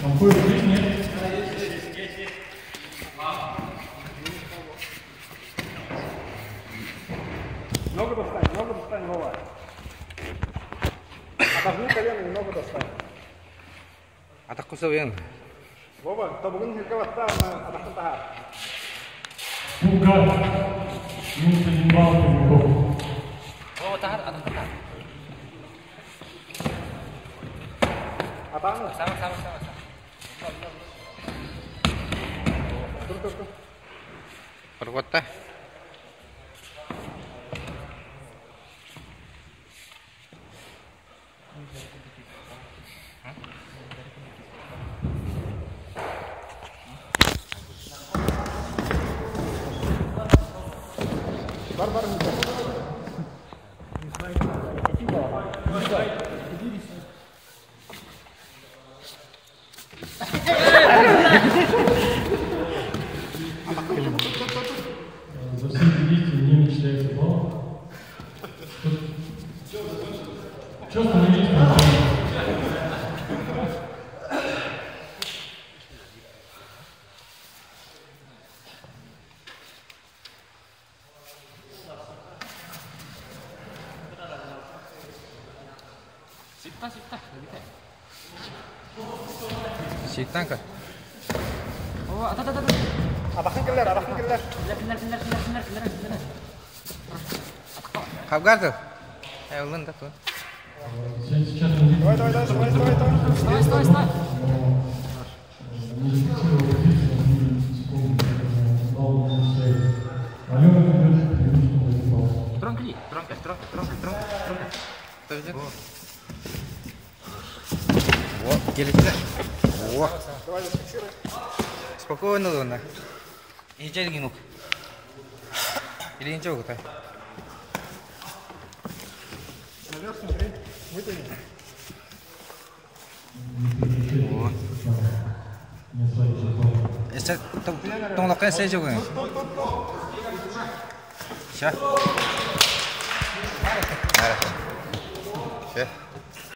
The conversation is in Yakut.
Манкуев есть, нет? Ногу достань, ногу достань, Вова. Отожми колено и ногу достань. Атахха сылыйан. Вова, тобугун сиргэ баттаа, атаххын таһаар. Фулгард. Минус 1 балл Пермяков. Вова таһаар, атаххын таһаар. Атаҕын Сама, сама, сама, сама. Тур, тур, тур. Хоргутта. Бар, бар, За все эти действия не начисляется балл. Че остановились? Ситта, ситта, лебите. Ситтан көр. Вова, ата, ата, ата. Атаххын киллэр, атаххын киллэр. Киллэр, киллэр, киллэр, киллэр, киллэр, киллэр. Хапгар Э, ылын да тут. Сейчас мы Давай, давай, давай, давай, давай, давай. Стой, стой, стой. Не зафиксировал позицию на 3 секунды, поэтому балл не начисляется. Алена ведет преимуществом в 1 балл. Тронкли, тронка, тронка, тронка, тронка, тронка. Кто ведет? О, келетилер. О, Давай, зафиксируй. спокойно ылына. Езжай гинук. Или ничего, Гутай. Наверх смотри, вытяни. Не прекращайте. Не оставите балл. Эсэ тоңлокка эсэ жогун. Ща. Хорошо. Ща.